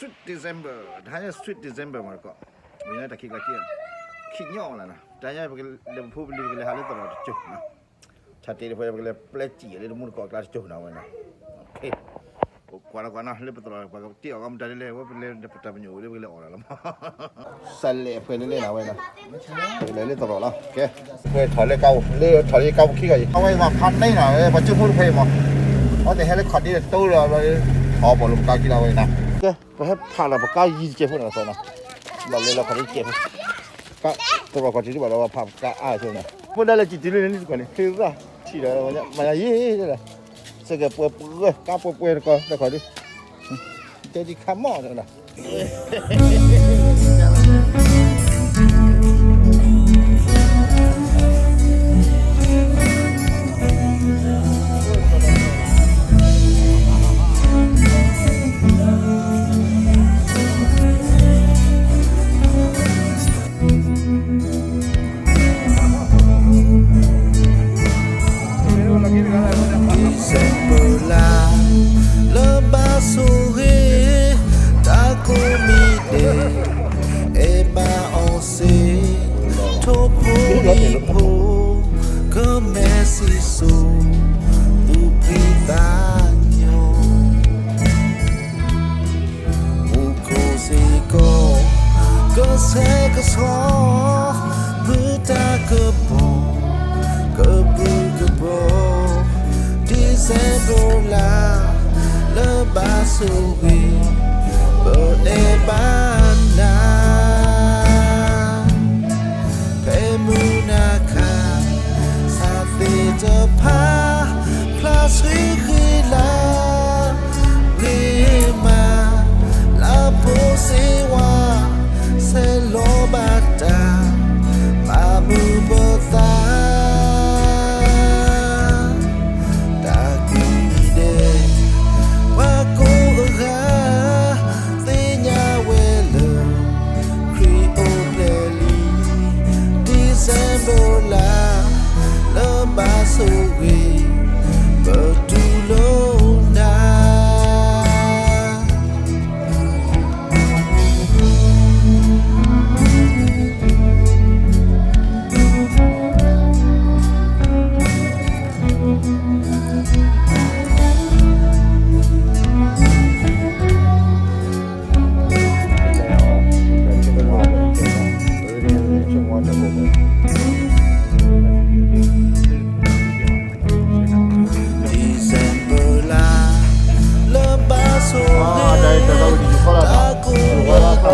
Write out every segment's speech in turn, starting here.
Sweet December, တဟါညါ Sweet December မ့ၢ်တကီး, ဝံၤန့ၣ်တၢ်ခံကျါခံ, ခံညီလၢ်နီၤ, တဟါညါပကလဲၤပဖိပလံၤ ပကလဲၤဟးလၢသရိာ်တစိၤ, ထါတ့ၢ်တဖဲ ပကလဲၤပျဲစံၣ်လၢတမူတကိးအကျါတစိၤနီၤဝဲနီၤ, အိၣ်ကွၢ်လီၤကွၢ်နီၤ လၢပသရိာ် ပှၤကတ့အီၣ်ကီမတၤဒ်လဲၣ် ဝဲပလဲၤပတၢ်ပညိၣ်ဝံၤလၢပကလဲၤအီၣ်လီၤလီၤမး, စးလဲၤဖဲလဲၣ်လဲၣ်နီၤဝဲနီၤ, ပကလဲၤလၢသရိာ်လီၤ, ကဲ, ပထီၣ်လၢကါ, လၢထီၣ်လၢကါပူၤခံဂၤအံၤ အဝဲပှၤဖးန့ၢ်နီၤ ပှၤကၠိဖိတဖဲအံၤမး, အဝဲသ့ၣ်ဟဲလၢခီၣ်ဒ့တတိလၢ အီၣ်ပီၣ်လိာ်ပကါခံလီၤဝဲနီၤ, ကဲ, ပဟဲဖးလီၤပကါယံၤတကဲးဖိနီၤနီၤ, ဘၣ်လဲၤလီၤခီၣ်ဒ့တကဲးဖိ, ကါ, သရိာ်ခီၣ်ထံးတဘၣ်ဒီးပှၤဖးပကါအါဆိန့ၣ်, ဖိဒါလဲၤစံၣ်တုၤလၢန့ၣ်တကီၢ်န့ၣ် ချ့သၣ်, ထံၣ်ဒီး မၤယံၤ, စ့ၢ်ကီးပှဲၤပှဲၤ ကါပှဲၤပှဲၤတကီၢ် တခီၣ်ဒ့, တဲဒံးခါမီၣ်နီၤ December လါ, လၢဘၣ်ဆိၣ်ဂ့ၤ, တၢ်ကိးမံၤဒဲး, အဲၣ်ဘၣ်အီၤစ့ၢ်, ထိၣ်ဖိလံၤဖိ, ကမဲာ်စံၣ်စိၤ, သူၣ်ဖှံသးညီ မူခိၣ်စ့ၢ်ကီး, ကဆှဲကဆှီ, မုာ်တၢ်ကပီၤ, ကဘျုးကဘျီ, December လါ, လၢဘၣ်ဆိၣ်ဂ့ၤ, ပအဲၣ်ဘၣ်နၤ ဖဲမုၢ်နၤခါ, ဆၣ်သ့ၣ်တဖၣ်, ဖျါဆှံဃံလၤ, ဂ့ၤမး, လၢဖိစ့ဝါ, ဆဲးလီၤဘၣ်တၢ်, ဘၣ်မုာ်ဘၣ်သး တၢ်ကိးမံၤဒဲး, ပှၤကိးအဂၤ, သ့ၣ်ညါဝဲလၢ, ခရံာ်အိၣ်ဖျဲၣ်လံ, December လါ, လၢဘၣ်ဆိၣ်ဂ့ၤ, ပတူၢ်လိာ်နၤ December လါ, လၢဘၣ်ဆိၣ်ဂ့ၤ, တၢ်ကိးမံၤဒဲး,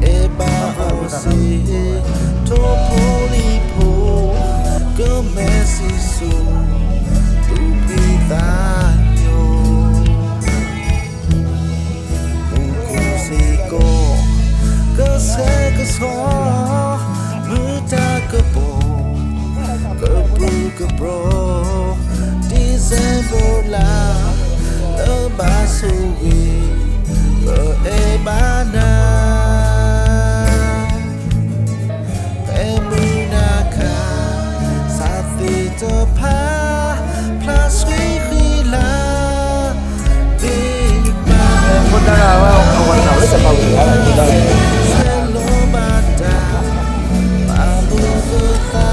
အဲၣ်ဘၣ်အီၤစ့ၢ်, ထိၣ်ဖိလံၤဖိ, ကမဲာ်စံၣ်စိၤ, သူၣ်ဖှံသးညီ မူခိၣ်စ့ၢ်ကီး, ကဆှဲကဆှီ, မုာ်တၢ်ကပီၤ, ကဘျုးကဘျီ, December လါ, လၢဘၣ်ဆိၣ်ဂ့ၤ, ပအဲၣ်ဘၣ်နၤ ဖဲမုၢ်နၤခါ, ဆၣ်သ့ၣ်တဖၣ်, ဖျါဆှံဃံလၤ, သ့ၣ်မၤ, ဆဲးလီၤဘၣ်တၢ်, ဘၣ်မုာ်ဘၣ်သး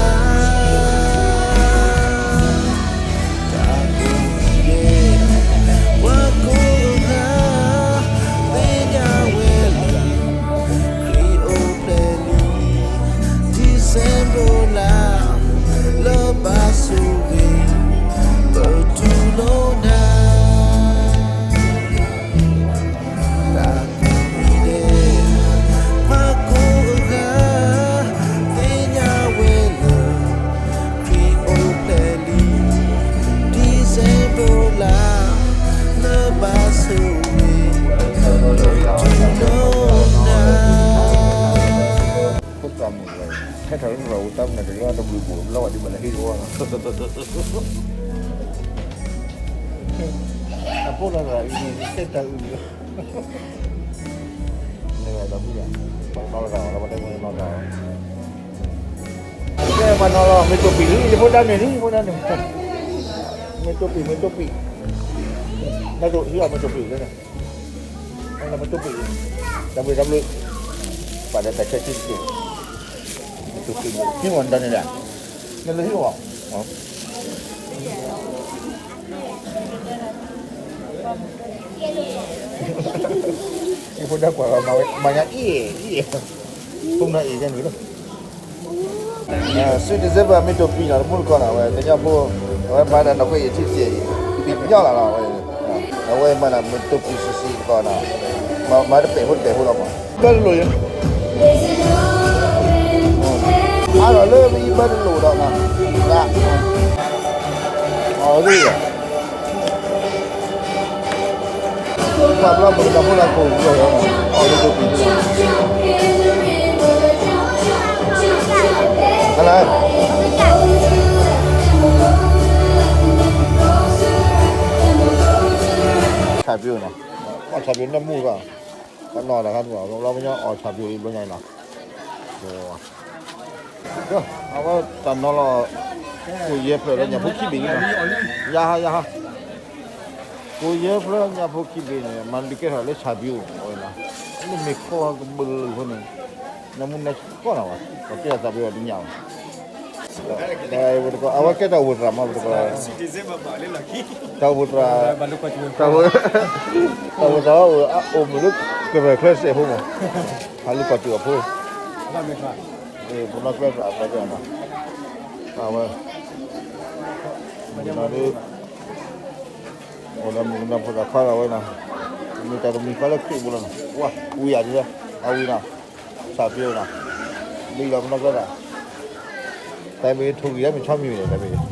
တၢ်ကိးမံၤဒဲး, ပှၤကိးဂၤ, သ့ၣ်ညါဝဲလၢ, ခရံာ်အိၣ်ဖျဲၣ်လံ, December လါ, လၢဘၣ်ဆိၣ်ဂ့ၤ, ပတူၢ်လိာ်နၤ တၢ်ကိးမံၤဒဲး, ပှၤကိးဂၤ, သ့ၣ်ညါဝဲလၢ, ခရံာ်အိၣ်ဖျဲၣ်လံ, December လါ, လၢဘၣ်ဆိၣ်ဂ့ၤ, ပတူၢ်လိာ်နၤ ဖိသၣ်မုၣ်လီၤ, ဟဲထီၣ်လၢသရိာ်ပူၤ တၢ်မနုၤတလီၤတဘျုးဘိၣ် ဘျီဝဲဒ်ဘၣ်လၢဟံၣ်တဝီလီၤ, အဖိလီၤသရၣ်အံၤန့ၣ် တဲတၢ်အုၣ်လီၤ, န့ၣ်ဒီးဖုယၤ, ပှၤနီၢ်တၢ်အီၤလီၤ ပှၤတဲမ့ၢ်နီၢ်တၢ်အီၤ, ကဲပှၤနီၢ်လီၤ မ့ၢ်တိၢ်ပံၣ်လံ ယဖိဒါန့ၣ်လံ ယဖိဒါန့ၣ်, မ့ၢ်တိၢ်ပံၣ် မ့ၢ်တိၢ်ပံၣ်, နဒိးဟံးအီၤမ့ၢ်တိၢ်ပံၣ်လၢန့ၣ်, မ့ၢ်တိၢ်ပှံၤ, တၢ်ဘျုးတၢ်ဘျုး, ပှၤဒီးတၢ်ဆၢထံတက့ၢ်, မ့ၢ်တိၢ်ပှံၤ, ဟံၣ်မီၤတၢ်န့ၣ်လဲၣ်, နလၢဟံၣ်မီၤ, ယဖိဒၣ်ကွၢ်လီၤ, မၤညါအံၤအံၤ, ဖိမနုၤအံၤကဲန့ၣ်လီၤ. စူၣ် December မ့ၢ်တိၢ်ပှံၤနီၤ တမူတကိးနီၤ အဝဲကညီဖိ, အဝဲမၤဒၣ်နီၢ်ကွဲးအံၤထံၣ်တစဲးအံၤ, ပံၤကညီလီၤနီၤ, အဝဲမၤဒၣ်မ့ၢ်တိၢ်ပှံၤ စံးစံးတကိးနီၤ, မၤတပဲာ်ဖိတပဲာ်ဖိလီၤမး, ဘၣ်တလိၣ်ယ, အါထီၣ်လၢပအံၤဘၣ်တလိၣ်ဒီးနီၤ, အီၤဒ် ပှၤဘျီပကတၢ်ဖိလၢကိၣ်ဘျီလီၤ, အီၣ်လၢကိၣ်ပံၤလီၤ, ဟါလၢ, ဆၣ်ပျိနီၤ, အီၣ်ဆၣ်ပျိန့ၣ်မူဘၣ်, ကနီၤတၢ်ခါတဘၣ် ဘျီဘျီကညီအီၣ်ဆၣ်ပျိအံၤဘျီညါအံၤနီၤ, အဝဲတၢ်နီၤလီၤ, ကိၣ်ယဲၢ်ဖျၢၣ်လၢညၣ်ဖိခံဘ့ၣ်န့ၣ်, ယဟါယဟါ ကိၣ်ယဲၢ်ဖျၢၣ်ညၣ်ဖိခံဘ့ၣ်န့ၣ် မၤလံာ်ကဲထီၣ်လၢဆၣ်ပျိအဝဲနီၤ, လၢမ့ၢ်ခီကဘၢလၢဖိန့ၣ်, နမူနကီၢ်နီၤဘၣ်, ပကဲသးပ့ၤဘၣ်တညၣ်ဘၣ်, အဝဲကဲတၢ်အိၣ်ဖှိၣ်သရၣ်မး ပတကီၢ်, တၢ်အိၣ်ဖှိၣ်သရၣ်, တၢ်အိၣ်ဖှိၣ်သရၣ်, အိၣ်မုာ်လၢကရၢၢ်ချၢစဲးဖိမး, ဟးလၢပှၤတုၤအဖိ, ပနီၢ်ကျဲသရၣ်အသးကဲနီၤ, အဝဲ, မုၢ်ကနီၤဒ် အိၣ်ဒီးမုၢ်ကနီၤဖိသၣ်ခွါလီၤဝဲနီၤ, မ့ၢ်တၢ်တမံၤဃီလၢခရံာ်ပူၤလီၤနီၤ, ဝံၤယၤဒ်လဲၣ်, အဝံၤနီၤ, ဆၣ်ပျိနီၤ, ဘ့ၣ်လီၤပနီၢ်ကျဲသရၣ်, တၢ်မ့ၢ်ထိၣ်ဂံၢ်ဒၣ်မ့ၢ်ဆီမံၤန့ၣ် တၢ်မ့ၢ်,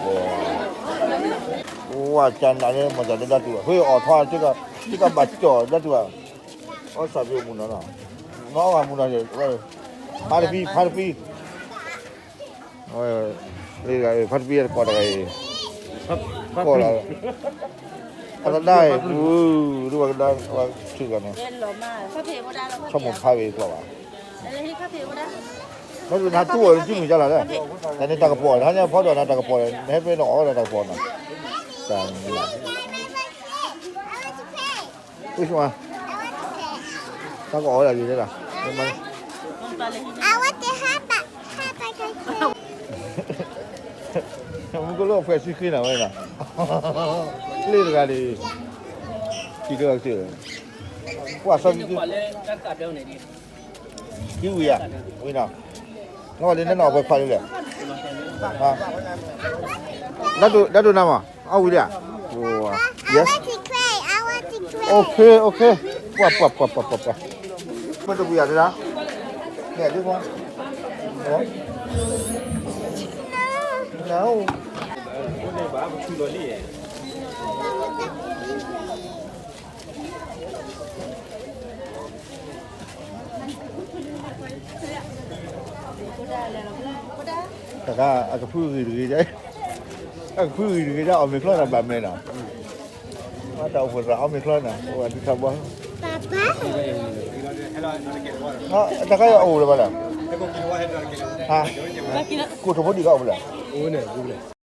ဝဲ, ဝဲကနၣ်လၢ မၤတၢ်လၢဒၣ်တူၢ်ဘၣ်, ဖဲအီၣ်ထီၣ်, ကဘၣ်ကၠီၣ်ဒၣ်တူၢ်ဘၣ်, အီၣ်ဆၣ်ပျိမုၢ်နီၤနီၤ, နီၢ်အီၣ်မုၢ်နီၤ, ဖါတပံ, ဖါတပံ ဝဲ, ဖါတပံတကိးတဂၤအံၤ, ကိးလီၤ, အသဒၣ်အံၤ, ဒ်ဝဲကဒါ, ဝဲထုးဂၤန့ၣ်, ဆီမိၣ်ဖးဝဲကျီၢ်ဘၣ်, မ့ၢ်နတူၢ်အီၤနစုမုၢ်ကလၢ်လဲၣ်, တၢ်န့ၣ်တၢ်ကပီၤ, တဟါညါဖီဒိၣ်နၤတၢ်ကပီၤန့ၣ်, နဟဲဖဲနအီၣ်ဝဲဒၣ်တၢ်ကပီၤနီၤ, တၢ် ဝံၤမး, တၢ်ကအီၣ်ဝဲဒၣ်ယၤလီၤ, မုၢ်ကလိၣ်အဖှဲးဆံဃ့နၤဝဲနီၤ, လ့တဂၤန့ၣ်, ထံၣ်တဂၤကတၢၢ်, ကွၢ်စီ, ကံဝံၤဧါ, ဝံၤနီၤ, နဝဲလၢနနီၢ်အဖှဲးခွါလံလဲၣ်, ဒၣ်ဒိၣ်နၤမး, အီၣ်ဝံၤလံဧါ, yes, okay, okay, ပှၤ ပှၤ ပှၤ ပှၤ ပှၤ, မ့ၢ်တဝံၤဧါဒၣ်, မ့ၢ်ဒ်, တၢ်ခါအကဖုဂံၢ်တဂ့ၤ, အကဖုဂံၢ်တဂ့ၤဒၣ် အီၣ်မ့ၤချီၣ်တၢ်ဘၣ်မဲာ်နီၤ, တၢ်အိၣ်ဖှိၣ်သရၣ်အီၣ်မ့ၤချီၣ်နီၤ အိၣ်ဒံးထီဘီ, တၢ်ခါအအိၣ်လၢၤဘၣ်လဲၣ်, ကိၣ်ထိၣ်ဖိဒံးကီးအိၣ်ဖဲလဲၣ်,